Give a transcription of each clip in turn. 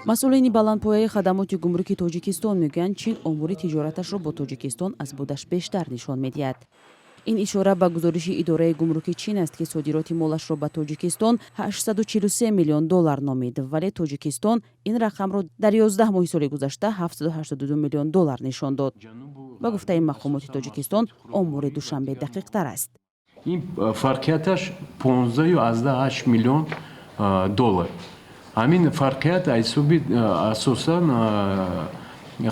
Масъулини баландпояи хадамоти гумруки Тоҷикистон мегӯянд, Чин омори тиҷораташро бо Тоҷикистон аз будаш бештар нишон медиҳад. Ин ишора ба гузориши идораи гумруки Чин аст, ки содироти молашро ба Тоҷикистон 843 миллион доллар номид, вале Тоҷикистон ин рақамро дар 11 моҳи соли гузашта 782 миллион доллар нишон дод. Ба гуфтаи мақомоти Тоҷикистон, омори Душанбе дақиқтар аст. Ин фарқияташ 15,8 миллион доллар. Ҳамин фарқият ҳисоби асосан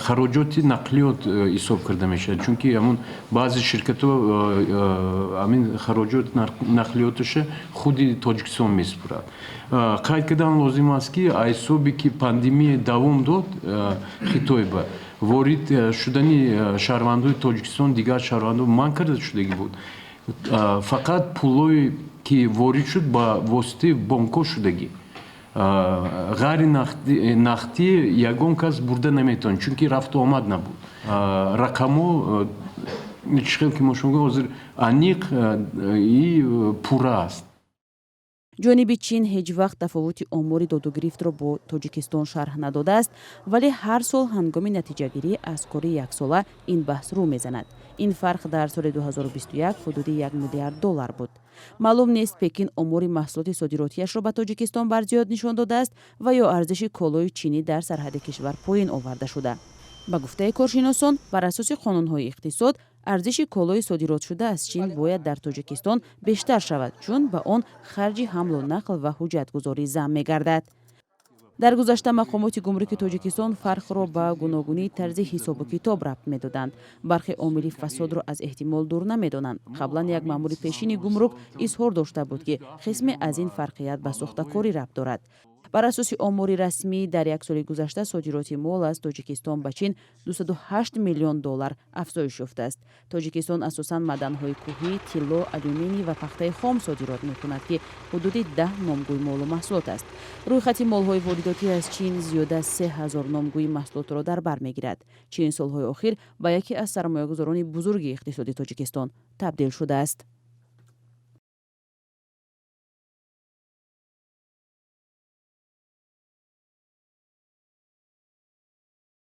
хароҷоти нақлиёт ҳисоб карда мешавад, чунки ҳамун баъзе ширкатҳо ҳамин хароҷоти нақлиёташа худи Тоҷикистон месупорад. Қайд кардан лозим аст, ки ҳисобе ки пандемия давом дод, Хитой ба ворид шудани шаҳрвандои Тоҷикистон, дигар шаҳрвандо манъ карда шудагӣ буд. Фақат пулое ки ворид шуд, ба воситаи бонкҳо шудагӣ, ғайри нақдӣ ягон кас бурда наметавонад, чунки рафту омад набуд. Рақамҳо чӣ хел ки мо шумо ҳозир аниқ и пурра аст. Ҷониби Чин ҳеҷ вақт тафовути омори додугирифтро бо Тоҷикистон шарҳ надодааст, вале ҳар сол ҳангоми натиҷагирӣ аз кори яксола ин баҳс рӯ мезанад. Ин фарқ дар соли 2021 ҳудуди 1 миллиард доллар буд. Маълум нест, Пекин омори маҳсулоти содиротияшро ба Тоҷикистон барзиёд нишон додааст ва ё арзиши колои чинӣ дар сарҳади кишвар поин оварда шуда. Ба гуфтаи коршиносон, бар асоси қонунҳои иқтисод, арзиши колои содиротшуда аз Чин бояд дар Тоҷикистон бештар шавад, чун ба он харҷи ҳамлу нақл ва ҳуҷҷатгузорӣ зам мегардад. Дар гузашта мақомоти гумруки Тоҷикистон фарқро ба гуногунии тарзи ҳисобу китоб рабт медоданд. Бархе омили фасодро аз эҳтимол дур намедонанд. Қаблан як маъмури пешини гумрук изҳор дошта буд, ки қисме аз ин фарқият ба сохтакорӣ рабт дорад. Бар асоси омори расмӣ, дар як соли гузашта содироти мол аз Тоҷикистон ба Чин 208 миллион доллар афзоиш ёфтааст. Тоҷикистон асосан маъданҳои кӯҳӣ, тилло, алюминий ва пахтаи хом содирот мекунад, ки ҳудуди 10 номгӯи молу маҳсулот аст. Рӯйхати молҳои воридотӣ аз Чин зиёда аз 3000 номгӯи маҳсулотро дар бар мегирад. Чин солҳои охир ба яке аз сармоягузорони бузурги иқтисоди Тоҷикистон табдил шудааст.